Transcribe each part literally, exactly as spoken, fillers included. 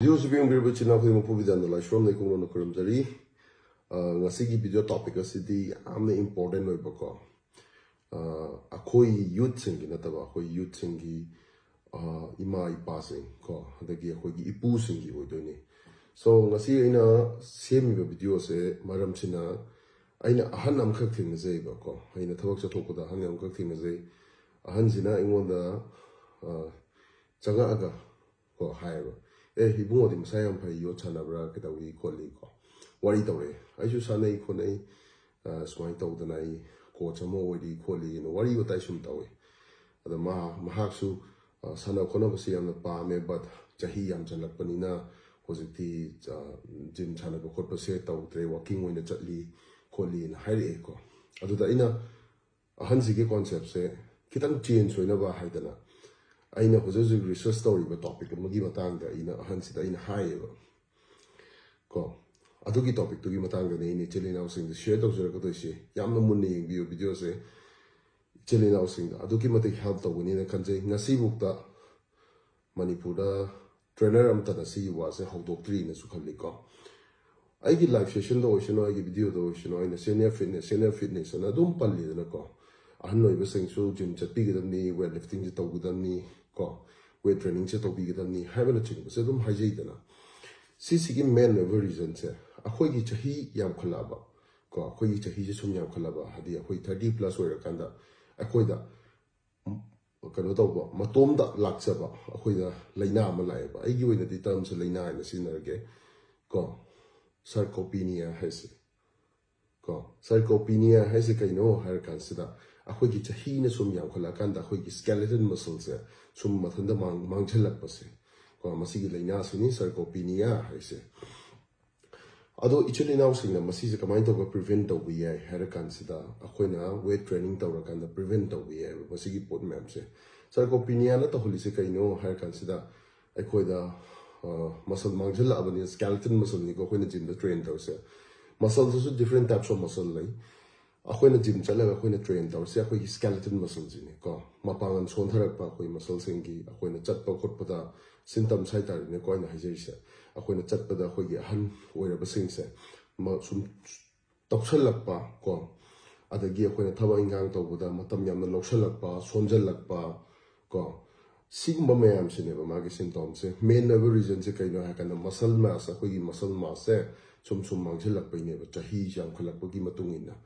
ꯚꯤꯗꯤꯑꯣꯁꯤ ꯌꯦꯡꯕꯤꯔꯤꯕ ꯏꯆꯤꯟ ꯏꯅꯥꯎ ꯈꯨꯗꯤꯡꯃꯛꯄꯨ ꯕꯤꯗ꯭ꯌꯥꯅꯟꯗ ꯂꯥꯏꯁ꯭ꯔꯝꯅ ꯏꯀꯨꯡꯅ ꯈꯨꯔꯨꯝꯖꯔꯤ꯫ ꯑ, ꯉꯁꯤꯒꯤ ꯚꯤꯗꯤꯑꯣ ꯇꯣꯄꯤꯛ ꯑꯁꯤꯗꯤ ꯌꯥꯝꯅ ꯏꯝꯄꯣꯔꯇꯦꯟ ꯑꯣꯏꯕꯀꯣ, ꯑ, ꯑꯩꯈꯣꯏ ꯌꯨꯠꯁꯤꯡꯒꯤ ꯅꯠꯇꯕ, ꯑꯩꯈꯣꯏ ꯌꯨꯠꯁꯤꯡꯒꯤ, ꯑ, ꯏꯃꯥ ꯏꯄꯥꯁꯤꯡ ꯀꯣ, ꯑꯗꯒꯤ ꯑꯩꯈꯣꯏꯒꯤ ꯏꯄꯨꯁꯤꯡꯒꯤ ꯑꯣꯏꯗꯣꯏꯅꯤ꯫ ꯁꯣ, ꯉꯁꯤ ꯑꯩꯅ ꯁꯦꯝꯃꯤꯕ ꯚꯤꯗꯤꯑꯣꯁꯦ ꯃꯔꯝꯁꯤꯅ, ꯑꯩꯅ ꯑꯍꯟ ꯑꯃꯈꯛ ꯊꯦꯡꯅꯖꯩꯕꯀꯣ꯫ ꯑꯩꯅ ꯊꯕꯛ ꯆꯠꯊꯣꯛꯄꯗ ꯑꯍꯟ ꯑꯃꯈꯛ ꯊꯦꯡꯅꯖꯩ꯫ ꯑꯍꯟꯁꯤꯅ ꯑꯩꯉꯣꯟꯗ, ꯑ, ꯆꯪꯉꯛꯑꯒ ꯀꯣ ꯍꯥꯏꯌꯦꯕ, "ꯑꯦ, ꯏꯕꯨꯡꯉꯣꯗꯤ ꯃꯁꯥ ꯌꯥꯝ ꯐꯩ, ꯌꯣꯠ ꯁꯥꯟꯅꯕ꯭ꯔꯥ, ꯀꯩꯗꯧꯏ ꯈꯣꯠꯂꯤ?" ꯀꯣ ꯋꯥꯔꯤ ꯇꯧꯔꯛꯑꯦ꯫ ꯑꯩꯁꯨ ꯁꯥꯟꯅꯩ ꯈꯣꯠꯅꯩ, ꯑ, ꯁꯨꯃꯥꯏꯅ ꯇꯧꯗꯅ ꯑꯩ ꯀꯣꯆ ꯑꯃ ꯑꯣꯏꯔꯤ ꯈꯣꯠꯂꯤꯅ ꯋꯥꯔꯤ ꯋꯥꯇꯥꯏ ꯁꯨꯝ ꯇꯧꯋꯤ꯫ ꯑꯗ ꯃꯥ, ꯃꯍꯥꯛꯁꯨ, ꯑ, ꯁꯥꯟꯅ ꯈꯣꯠꯅꯕꯁꯤ ꯌꯥꯝꯅ ꯄꯥꯝꯃꯦ, but ꯆꯍꯤ ꯌꯥꯝ ꯆꯜꯂꯛꯄꯅꯤꯅ ꯍꯧꯖꯤꯛꯇꯤ, ꯑ, ꯖꯤꯝ ꯁꯥꯟꯅꯕ ꯈꯣꯠꯄꯁꯦ ꯇꯧꯗ꯭ꯔꯦ, ꯋꯥꯀꯤꯡ ꯑꯣꯏꯅ ꯆꯠꯂꯤ ꯈꯣꯠꯂꯤꯅ ꯍꯥꯏꯔꯛꯑꯦꯀꯣ꯫ ꯑꯗꯨꯗ ꯑꯩꯅ ꯑꯍꯟꯁꯤꯒꯤ ꯀꯣꯟꯁꯦꯞꯁꯦ ꯈꯤꯇꯪ ꯆꯦꯟꯖ ꯑꯣꯏꯅꯕ ꯍꯥꯏꯗꯅ, ꯑꯩꯅ ꯍꯧꯖꯤꯛ ꯍꯧꯖꯤꯛ ꯔꯤꯁꯔꯁ ꯇꯧꯔꯤꯕ ꯇꯣꯄꯤꯛ ꯑꯃꯒꯤ ꯃꯇꯥꯡꯗ ꯑꯩꯅ ꯑꯍꯟꯁꯤꯗ ꯑꯩꯅ ꯍꯥꯏꯌꯦꯕ ꯀꯣ꯫ ꯑꯗꯨꯒꯤ ꯇꯣꯄꯤꯛꯇꯨꯒꯤ ꯃꯇꯥꯡꯗꯅꯤ ꯑꯩꯅ ꯏꯆꯤꯜ ꯏꯅꯥꯎꯁꯤꯡꯗ ꯁꯤꯌꯔ ꯇꯧꯖꯔꯛꯀꯗꯣꯏꯁꯤ꯫ ꯌꯥꯝꯅ ꯃꯨꯟꯅ ꯌꯦꯡꯕꯤꯌꯨ ꯚꯤꯗꯤꯑꯣꯁꯦ꯫ ꯏꯆꯤꯜ ꯏꯅꯥꯎꯁꯤꯡꯗ ꯑꯗꯨꯛꯀꯤ ꯃꯇꯤꯛ ꯍꯦꯜꯞ ꯇꯧꯒꯅꯤꯅ ꯈꯟꯖꯩ꯫ ꯉꯁꯤꯐꯥꯎꯗ ꯃꯅꯤꯄꯨꯔꯗ ꯇ꯭ꯔꯦꯅꯔ ꯑꯃꯠꯇꯅ ꯁꯤꯒꯤ ꯋꯥꯁꯦ ꯍꯧꯗꯣꯛꯇ꯭ꯔꯤꯅꯁꯨ ꯈꯜꯂꯤꯀꯣ꯫ ꯑꯩꯒꯤ ꯂꯥꯏꯚ ꯁꯦꯁꯟꯗ ꯑꯣꯏꯁꯅꯨ, ꯑꯩꯒꯤ ꯚꯤꯗꯤꯑꯣꯗ ꯑꯣꯏꯁꯅꯨ, ꯑꯩꯅ ꯁꯦꯅꯤꯌꯔ ꯐꯤꯠꯅꯦꯁ, ꯁꯦꯅꯤꯌꯔ ꯐꯤꯠꯅꯦꯁ ꯑꯅ ꯑꯗꯨꯝ ꯄꯜꯂꯤꯗꯅꯀꯣ꯫ ꯑꯍꯟ ꯑꯣꯏꯕꯁꯤꯡꯁꯨ ꯖꯤꯝ ꯆꯠꯄꯤꯒꯗꯕꯅꯤ, ꯋꯦꯠ ꯂꯤꯐꯇꯤꯡꯁꯦ ꯇꯧꯒꯗꯕꯅꯤ ꯀꯣ, ꯋꯦꯠ ꯇ꯭ꯔꯦꯅꯤꯡꯁꯦ ꯇꯧꯕꯤꯒꯗꯕꯅꯤ ꯍꯥꯏꯕꯅꯆꯤꯡꯕꯁꯦ ꯑꯗꯨꯝ ꯍꯥꯏꯖꯩꯗꯅ꯫ ꯁꯤꯁꯤꯒꯤ ꯃꯦꯟ ꯑꯣꯏꯕ ꯔꯤꯖꯟꯁꯦ ꯑꯩꯈꯣꯏꯒꯤ ꯆꯍꯤ ꯌꯥꯝꯈꯠꯂꯛꯑꯕ ꯀꯣ, ꯑꯩꯈꯣꯏꯒꯤ ꯆꯍꯤꯁꯦ ꯁꯨꯝ ꯌꯥꯝꯈꯠꯂꯛꯑꯕ, ꯍꯥꯏꯗꯤ ꯑꯩꯈꯣꯏ ꯊꯥꯔꯇꯤ ꯄ꯭ꯂꯁ ꯑꯣꯏꯔꯀꯥꯟꯗ ꯑꯩꯈꯣꯏꯗ ꯀꯩꯅꯣ ꯇꯧꯕ, ꯃꯇꯣꯝꯗ ꯂꯥꯛꯆꯕ ꯑꯩꯈꯣꯏꯗ ꯂꯥꯏꯅꯥ ꯑꯃ ꯂꯥꯛꯑꯦꯕ꯫ ꯑꯩꯒꯤ ꯑꯣꯏꯅꯗꯤ ꯇꯔꯝꯁꯦ ꯂꯥꯏꯅꯥ ꯍꯥꯏꯅ ꯁꯤꯖꯤꯟꯅꯔꯒꯦ ꯀꯣ, ꯁꯥꯔꯀꯣꯄꯤꯅꯤꯌꯥ ꯍꯥꯏꯁꯦ ꯀꯣ꯫ ꯁꯥꯔꯀꯣꯄꯤꯅꯤꯌꯥ ꯍꯥꯏꯁꯦ ꯀꯩꯅꯣ ꯍꯥꯏꯔ ꯀꯥꯟꯁꯤꯗ, ꯑꯩꯈꯣꯏꯒꯤ ꯆꯍꯤꯅ ꯁꯨꯝ ꯌꯥꯝꯈꯠꯂꯛꯑꯀꯥꯟꯗ ꯑꯩꯈꯣꯏꯒꯤ ꯁ꯭ꯀꯦꯂꯦꯇꯟ ꯃꯁꯜꯁꯦ ꯁꯨꯝ ꯃꯊꯟꯇ ꯃꯥꯡ-, ꯃꯥꯡꯁꯤꯜꯂꯛꯄꯁꯦ ꯀꯣ, ꯃꯁꯤꯒꯤ ꯂꯥꯏꯅꯥꯁꯤꯅꯤ ꯁꯥꯔꯀꯣꯄꯤꯅꯤꯌꯥ ꯍꯥꯏꯁꯦ꯫ ꯑꯗꯣ ꯏꯆꯤꯜ ꯏꯅꯥꯎꯁꯤꯡꯅ ꯃꯁꯤꯁꯦ ꯀꯃꯥꯏꯅ ꯇꯧꯔꯒ ꯄ꯭ꯔꯤꯚꯦꯟ ꯇꯧꯕ ꯌꯥꯏ ꯍꯥꯏꯔ ꯀꯥꯟꯁꯤꯗ, ꯑꯩꯈꯣꯏꯅ ꯋꯦꯠ ꯇ꯭ꯔꯦꯅꯤꯡ ꯇꯧꯔꯀꯥꯟꯗ ꯄ꯭ꯔꯤꯚꯦꯟ ꯇꯧꯕ ꯌꯥꯏꯑꯕ ꯃꯁꯤꯒꯤ ꯄꯣꯠ ꯃꯌꯥꯝꯁꯦ꯫ ꯁꯥꯔꯀꯣꯄꯤꯅꯤꯌꯥꯅ ꯇꯧꯍꯜꯂꯤꯁꯦ ꯀꯩꯅꯣ ꯍꯥꯏꯔ ꯀꯥꯟꯁꯤꯗ, ꯑꯩꯈꯣꯏꯗ ꯃꯁꯜ ꯃꯥꯡꯁꯤꯜꯂꯛꯑꯕꯅꯤꯅ, ꯁ꯭ꯀꯦꯂꯦꯇꯟ ꯃꯁꯜꯅꯤꯀꯣ ꯑꯩꯈꯣꯏꯅ ꯖꯤꯝꯗ ꯇ꯭ꯔꯦꯟ ꯇꯧꯔꯤꯁꯦ꯫ ꯃꯁꯜꯗꯁꯨ ꯗꯤꯐ꯭ꯔꯦꯟ ꯇꯥꯏꯞꯁ ꯑꯣꯐ ꯃꯁꯜ ꯂꯩ꯫ ꯑꯩꯈꯣꯏꯅ ꯖꯤꯝ ꯆꯠꯂꯒ ꯑꯩꯈꯣꯏꯅ ꯇ꯭ꯔꯦꯟ ꯇꯧꯔꯤꯁꯦ ꯑꯩꯈꯣꯏꯒꯤ skeleton muscleꯁꯤꯅꯦ ꯀꯣ, ꯃꯄꯥꯡꯒꯜ ꯁꯣꯟꯊꯔꯛꯄ ꯑꯩꯈꯣꯏ muscleꯁꯤꯡꯒꯤ, ꯑꯩꯈꯣꯏꯅ ꯆꯠꯄ ꯈꯣꯠꯄꯗ symptoms ꯍꯥꯏꯇꯥꯔꯦꯅꯦꯀꯣ ꯑꯩꯅ ꯍꯥꯏꯖꯔꯤꯁꯦ꯫ ꯑꯩꯈꯣꯏꯅ ꯆꯠꯄꯗ ꯑꯩꯈꯣꯏꯒꯤ ꯑꯍꯟ ꯑꯣꯏꯔꯕꯁꯤꯡꯁꯦ ꯁꯨꯝ ꯇꯧꯁꯜꯂꯛꯄ ꯀꯣ, ꯑꯗꯒꯤ ꯑꯩꯈꯣꯏꯅ ꯊꯕꯛ ꯏꯟꯈꯥꯡ ꯇꯧꯕꯗ ꯃꯇꯝ ꯌꯥꯝꯅ ꯂꯧꯁꯜꯂꯛꯄ, ꯁꯣꯟꯖꯜꯂꯛꯄ ꯀꯣ, ꯁꯤꯒꯨꯝꯕ ꯃꯌꯥꯝꯁꯤꯅꯦꯕ ꯃꯥꯒꯤ symptomꯁꯦ꯫ Main ꯑꯣꯏꯕ reasonꯁꯦ ꯀꯩꯅꯣ ꯍꯥꯏ ꯀꯥꯟꯗ muscle mass, ꯑꯩꯈꯣꯏꯒꯤ muscle massꯁꯦ ꯁꯨꯝ ꯁꯨꯝ ꯃꯥꯡꯁꯤꯜꯂꯛꯄꯩꯅꯦꯕ, ꯆꯍꯤ ꯌꯥꯝꯈꯠꯂꯛꯄꯒꯤ ꯃꯇꯨꯡ ꯏꯟꯅ꯫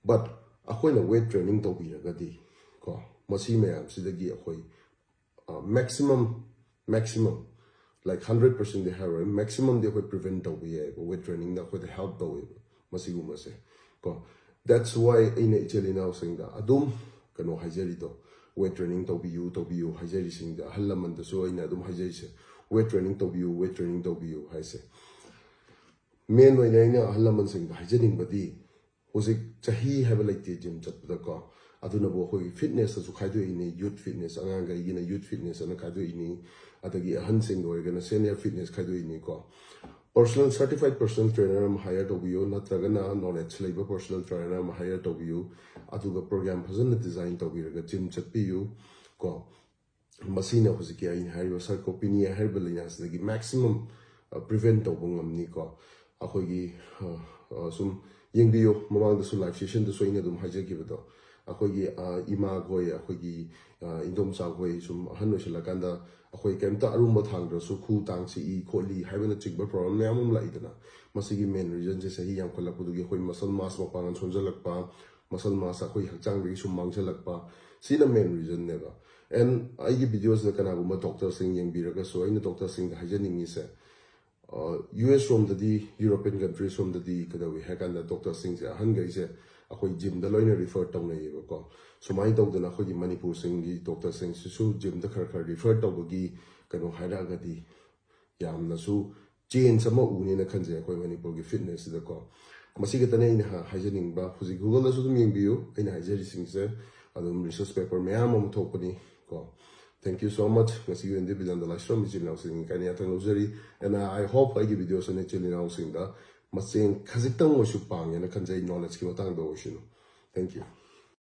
But ꯑꯩꯈꯣꯏꯅ weight training ꯇꯧꯕꯤꯔꯒꯗꯤ ꯀꯣ, ꯃꯁꯤ ꯃꯌꯥꯝꯁꯤꯗꯒꯤ ꯑꯩꯈꯣꯏ maximum maximum, like, hundred percentꯗꯤ ꯍꯥꯏꯔꯣꯏ, maximumꯗꯤ ꯑꯩꯈꯣꯏ prevent ꯇꯧꯕ ꯌꯥꯏꯑꯕ꯫ Weight trainingꯅ ꯑꯩꯈꯣꯏꯗ help ꯇꯧꯋꯦꯕ ꯃꯁꯤꯒꯨꯝꯕꯁꯦ ꯀꯣ꯫ That's why ꯑꯩꯅ ꯏꯆꯤꯜ ꯏꯅꯥꯎꯁꯤꯡꯗ ꯑꯗꯨꯝ ꯀꯩꯅꯣ ꯍꯥꯏꯖꯔꯤꯗꯣ, weight training ꯇꯧꯕꯤꯌꯨ ꯇꯧꯕꯤꯌꯨ ꯍꯥꯏꯖꯔꯤꯁꯤꯡꯗ, ꯑꯍꯜ ꯂꯃꯟꯗꯁꯨ ꯑꯩꯅ ꯑꯗꯨꯝ ꯍꯥꯏꯖꯔꯤꯁꯦ, weight training ꯇꯧꯕꯤꯌꯨ, weight training ꯇꯧꯕꯤꯌꯨ ꯍꯥꯏꯁꯦ꯫ Main ꯑꯣꯏꯅ ꯑꯩꯅ ꯑꯍꯜ ꯂꯃꯟꯁꯤꯡꯗ ꯍꯥꯏꯖꯅꯤꯡꯕꯗꯤ, ꯍꯧꯖꯤꯛ ꯆꯍꯤ ꯍꯥꯏꯕ ꯂꯩꯇꯦ ꯖꯤꯝ ꯆꯠꯄꯗꯀꯣ꯫ ꯑꯗꯨꯅꯕꯨ ꯑꯩꯈꯣꯏꯒꯤ fitnessꯇꯁꯨ ꯈꯥꯏꯗꯣꯛꯏꯅꯤ, youth fitness, ꯑꯉꯥꯡꯈꯩꯒꯤꯅ youth fitness ꯑꯅ ꯈꯥꯏꯗꯣꯛꯏꯅꯤ, ꯑꯗꯒꯤ ꯑꯍꯟꯁꯤꯡꯒꯤ ꯑꯣꯏꯔꯒꯅ senior fitness ꯈꯥꯏꯗꯣꯛꯏꯅꯤꯀꯣ꯫ Personal, certified personal trainer ꯑꯃ hire ꯇꯧꯕꯤꯌꯨ, ꯅꯠꯇ꯭ꯔꯒꯅ knowledge ꯂꯩꯕ personal trainer ꯑꯃ hire ꯇꯧꯕꯤꯌꯨ꯫ ꯑꯗꯨꯒ program ꯐꯖꯅ design ꯇꯧꯕꯤꯔꯒ ꯖꯤꯝ ꯆꯠꯄꯤꯌꯨ ꯀꯣ꯫ ꯃꯁꯤꯅ ꯍꯧꯖꯤꯛꯀꯤ ꯑꯩꯅ ꯍꯥꯏꯔꯤꯕ sarcopenia ꯍꯥꯏꯔꯤꯕ ꯂꯥꯏꯅꯥꯁꯤꯗꯒꯤ maximum prevent ꯇꯧꯕ ꯉꯝꯅꯤꯀꯣ꯫ ꯑꯩꯈꯣꯏꯒꯤ ꯁꯨꯝ ꯌꯦꯡꯕꯤꯌꯨ, ꯃꯃꯥꯡꯗꯁꯨ live sessionꯗꯁꯨ ꯑꯩꯅ ꯑꯗꯨꯝ ꯍꯥꯏꯖꯈꯤꯕꯗꯣ, ꯑꯩꯈꯣꯏꯒꯤ ꯏꯃꯥꯈꯣꯏ, ꯑꯩꯈꯣꯏꯒꯤ ꯏꯟꯗꯣꯝꯆꯥꯈꯣꯏ ꯁꯨꯝ ꯑꯍꯟ ꯑꯣꯏꯁꯤꯜꯂꯀꯥꯟꯗ ꯑꯩꯈꯣꯏ ꯀꯩꯝꯇ ꯑꯔꯨꯝꯕ ꯊꯥꯡꯗ꯭ꯔꯁꯨ ꯈꯨ ꯇꯥꯡ ꯆꯤꯛꯏ ꯈꯣꯠꯂꯤ ꯍꯥꯏꯕꯅꯆꯤꯡꯕ problem ꯃꯌꯥꯝ ꯑꯃ ꯂꯥꯛꯏꯗꯅ꯫ ꯃꯁꯤꯒꯤ main reasonꯁꯦ ꯆꯍꯤ ꯌꯥꯝꯈꯠꯂꯛꯄꯗꯨꯒꯤ ꯑꯩꯈꯣꯏ muscle mass ꯃꯄꯥꯡꯒꯜ ꯁꯣꯟꯖꯜꯂꯛꯄ, muscle mass ꯑꯩꯈꯣꯏ ꯍꯛꯆꯥꯡꯗꯒꯤ ꯁꯨꯝ ꯃꯥꯡꯁꯤꯜꯂꯛꯄ, ꯁꯤꯅ main reasonꯅꯦꯕ꯫ And ꯑꯩꯒꯤ videoꯁꯤꯗ ꯀꯅꯥꯒꯨꯝꯕ doctorꯁꯤꯡ ꯌꯦꯡꯕꯤꯔꯒꯁꯨ ꯑꯩꯅ doctorꯁꯤꯡꯗ ꯍꯥꯏꯖꯅꯤꯡꯉꯤꯁꯦ, US ꯔꯣꯝꯗꯗꯤ, European countries ꯔꯣꯝꯗꯗꯤ ꯀꯩꯗꯧꯏ ꯍꯥꯏ ꯀꯥꯟꯗ doctorꯁꯤꯡꯁꯦ, ꯑꯍꯟꯈꯩꯁꯦ ꯑꯩꯈꯣꯏ ꯖꯤꯝꯗ ꯂꯣꯏꯅ refer ꯇꯧꯅꯩꯌꯦꯕꯀꯣ꯫ ꯁꯨꯃꯥꯏꯅ ꯇꯧꯗꯅ ꯑꯩꯈꯣꯏꯒꯤ ꯃꯅꯤꯄꯨꯔꯁꯤꯡꯒꯤ doctorꯁꯤꯡꯁꯤꯁꯨ ꯖꯤꯝꯗ ꯈꯔ ꯈꯔ refer ꯇꯧꯕꯒꯤ ꯀꯩꯅꯣ ꯍꯥꯏꯔꯛꯑꯒꯗꯤ ꯌꯥꯝꯅꯁꯨ change ꯑꯃ ꯎꯅꯤꯅ ꯈꯟꯖꯩ ꯑꯩꯈꯣꯏ ꯃꯅꯤꯄꯨꯔꯒꯤ fitnessꯁꯤꯗꯀꯣ꯫ ꯃꯁꯤ ꯈꯛꯇꯅꯦ ꯑꯩꯅ ꯍꯥ-, ꯍꯥꯏꯖꯅꯤꯡꯕ꯫ ꯍꯧꯖꯤꯛ Googleꯗꯁꯨ ꯑꯗꯨꯝ ꯌꯦꯡꯕꯤꯌꯨ, ꯑꯩꯅ ꯍꯥꯏꯖꯔꯤꯁꯤꯡꯁꯦ ꯑꯗꯨꯝ research paper ꯃꯌꯥꯝ ꯑꯃ ꯊꯣꯛꯄꯅꯤ ꯀꯣ꯫ Thank you so much꯫ ꯉꯁꯤꯒꯤ ꯑꯣꯏꯅꯗꯤ ꯕꯤꯗꯟꯗ ꯂꯥꯏꯁ꯭ꯔꯝ ꯏꯆꯤꯜ ꯏꯅꯥꯎꯁꯤꯡꯒꯤ ꯀꯥꯏꯅ ꯌꯥꯊꯪ ꯂꯧꯖꯔꯤ꯫ And I hope ꯑꯩꯒꯤ videoꯁꯤꯅ ꯏꯆꯤꯜ ꯏꯅꯥꯎꯁꯤꯡꯗ ꯃꯇꯦꯡ ꯈꯖꯤꯛꯇꯪ ꯑꯣꯏꯁꯨ ꯄꯥꯡꯉꯦꯅ ꯈꯟꯖꯩ, ꯅꯣꯂꯦꯖꯀꯤ ꯃꯇꯥꯡꯗ ꯑꯣꯏꯁꯅꯨ꯫ Thank you.